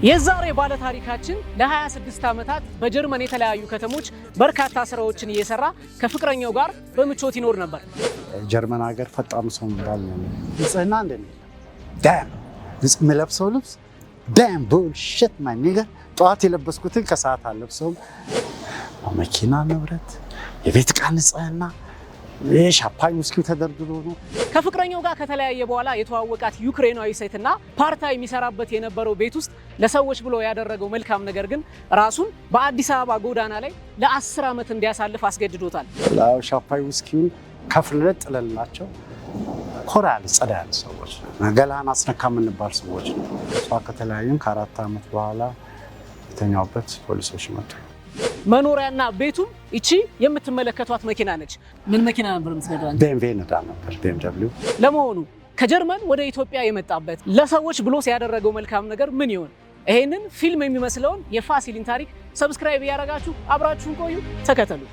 የዛሬ ባለ ታሪካችን ለ26 ዓመታት በጀርመን የተለያዩ ከተሞች በርካታ ስራዎችን እየሰራ ከፍቅረኛው ጋር በምቾት ይኖር ነበር። ጀርመን ሀገር ፈጣኑ ሰው የሚባል ነው። ንጽህና እንደኔ damn የምለብሰው ልብስ damn bullshit, my nigga። ጠዋት የለበስኩትን ከሰዓት አልለብሰውም። መኪና፣ ንብረት፣ የቤት ዕቃ ንጽህና፣ ሻምፓኝ ውስኪው ተደርድሮ ነው። ከፍቅረኛው ጋር ከተለያየ በኋላ የተዋወቃት ዩክሬናዊ ሴትና part time የሚሰራበት የነበረው ቤት ውስጥ ለሰዎች ብሎ ያደረገው መልካም ነገር ግን ራሱን በአዲስ አበባ ጎዳና ላይ ለ10 ዓመት እንዲያሳልፍ አስገድዶታል። ሻምፓኝ ውስኪውን ከፍለን ጥለንላቸው ኮራ ያለ ጸዳ ያለ ሰዎች ነው። ገላህን አስነካ የምንባል ሰዎች ነው። እሷ ከተለያዩን ከ4 ዓመት በኋላ የተኛውበት ፖሊሶች መጡ። መኖሪያና ቤቱም ይቺ የምትመለከቷት መኪና ነች። ምን መኪና ነበር የምትነዳው አንተ? BMW ነዳ ነበር፣ BMW። ለመሆኑ ከጀርመን ወደ ኢትዮጵያ የመጣበት ለሰዎች ብሎ ያደረገው መልካም ነገር ምን ይሆን? ይሄንን ፊልም የሚመስለውን የፋሲልን ታሪክ subscribe እያደረጋችሁ አብራችሁን ቆዩ፣ ተከተሉ።